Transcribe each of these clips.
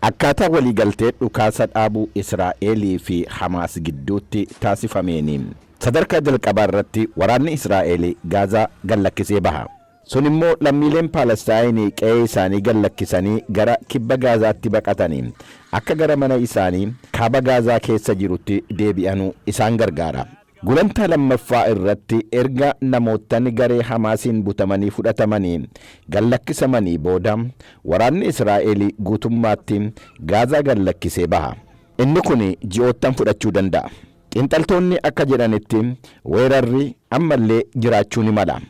Akkaataa waliigaltee dhukaasa dhaabuu Israa'elii fi Hamaas gidduutti taasifameen, sadarkaa jalqabaa irratti waraanni Israa'el Gaazaa gallakkisee baha. Sun immoo lammiileen Paalestaayinii qe'ee isaanii gallakkisanii gara kibba Gaazaatti baqatanii akka gara mana isaanii kaaba Gaazaa keessa jirutti deebi'anuu isaan gargaara. Gulantaa lammaffaa irratti, erga namoottan garee Hamaasiin butamanii fudhatamanii gallakkisamanii booda, waraanni Israa'el guutummaatti Gaazaa gallakkisee baha. Inni kun ji'oottan fudhachuu danda'a. Xiinxaltoonni akka jedhanitti, weerarri ammallee jiraachuu ni mala.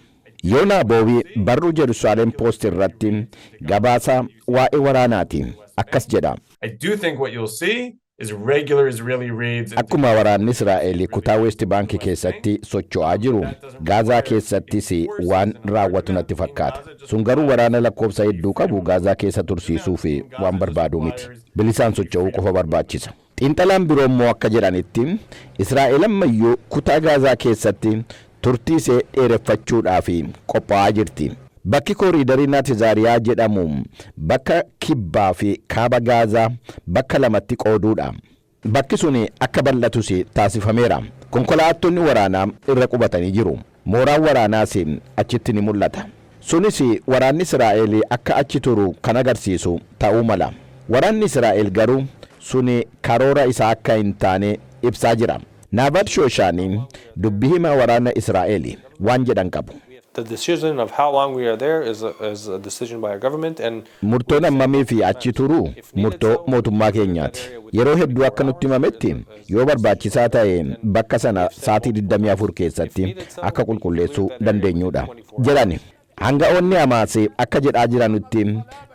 Yoonaa Boobii barruu Jerusalem Post irratti gabaasa waa'ee waraanaati. Akkas jedha. I do think what you'll see is regular Israeli raids into Akkuma waraanni Israa'el kutaa West Baankii keessatti socho'aa jiru, Gaazaa keessattis waan raawwatu natti fakkaata. Sun garuu waraana lakkoofsa hedduu qabu Gaazaa keessa tursiisuuf waan barbaadu miti. Bilisaan socho'uu qofa barbaachisa. Xiinxalaan biroo immoo akka jedhanitti, Israa'el ammayyuu kutaa Gaazaa keessatti turtii ishee dheereffachuudhaaf qophaa'aa jirti. Bakki kooriidarii Naatizaariyaa jedhamu bakka kibbaa fi kaaba Gaazaa bakka lamatti qooduudha. Bakki sun akka bal'atus taasifameera. Konkolaattonni waraanaa irra qubatanii jiru. Mooraan waraanaas achitti ni mul'ata. Sunis waraanni Israa'el akka achi turu kan agarsiisu ta'uu mala. Waraanni Israa'el garuu suni karoora isaa akka hin taane ibsaa jira. Naavat Shooshaanii dubbii himaa waraana Israa'el waan jedhan qabu. The decision of how long we are there is a decision by our government and Murtoon hammamii fi achi turuu murtoo mootummaa keenyaati. Yeroo hedduu akka nutti himametti, yoo barbaachisaa ta'e bakka sana sa'aatii 24 keessatti akka qulqulleessuu dandeenyudha jedhani. Hanga'oonni Hamaas akka jedhaa jiranutti,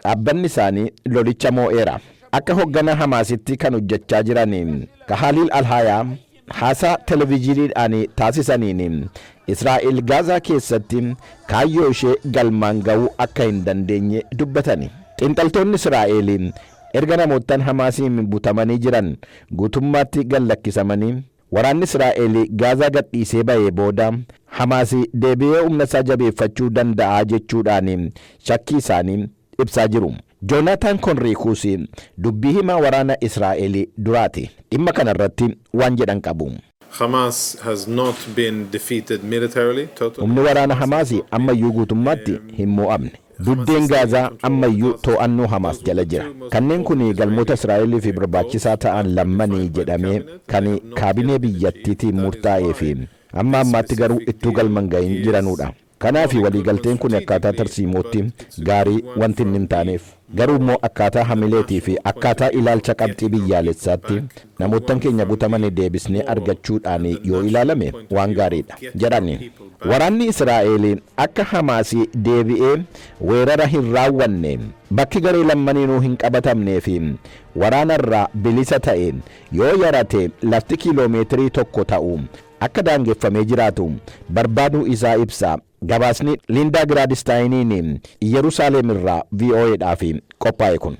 dhaabbanni isaanii lolicha moo'eera. Akka hoggana Hamaasitti kan hojjechaa jiran Kahaaliil Alhaayaa haasaa televezyiiniidhaan taasisaniin, Israa'el Gaazaa keessatti kaayyoo ishee galmaan ga'uu akka hin dandeenye dubbatani. Xiinxaltoonni Israa'el erga namoottan Hamaasiin butamanii jiran guutummaatti gallakkisamanii waraanni Israa'el Gaazaa gadhiisee ba'ee booda, Hamaas deebi'ee humna isaa jabeeffachuu danda'a jechuudhaan shakkii isaanii ibsaa jiru. Joonataan Konriikuus dubbii himaa waraana Israa'el duraati. Dhimma kanarratti waan jedhan qabu. Hamas has not been defeated militarily totally. Humni waraana Hamaas ammayyuu guutummaatti hin mo'amne. Duddeen Gaazaa ammayyuu to'annoo Hamaas jala jira. Kanneen kun galmoota Israa'eliif barbaachisaa ta'an lammanii jedhamee kan kaabinee biyyattiitiin murtaa'ee fi amma ammaatti garuu ittuu galman gahin jiranudha. Kanaaf waliigalteen kun akkaataa tarsiimootti gaarii wanti inni hin taaneef. Garuu immoo akkaataa hamileetii fi akkaataa ilaalcha qabxii biyyaalessaatti namoottan keenya butamanii deebisnee argachuudhaan yoo ilaalame waan gaariidha jedhani. Waraanni Israa'el akka Hamaas deebi'ee weerara hin raawwanne, bakki garee lammaniinuu hin qabatamnee fi waraanarraa bilisa ta'e yoo yarate lafti kiiloomeetirii 1 ta'u akka daangeffamee jiraatu barbaaduu isaa ibsa. Gabaasni Liindaa Giraadistaayiniin Yerusaalem irraa VOAdhaaf qophaa'e kun.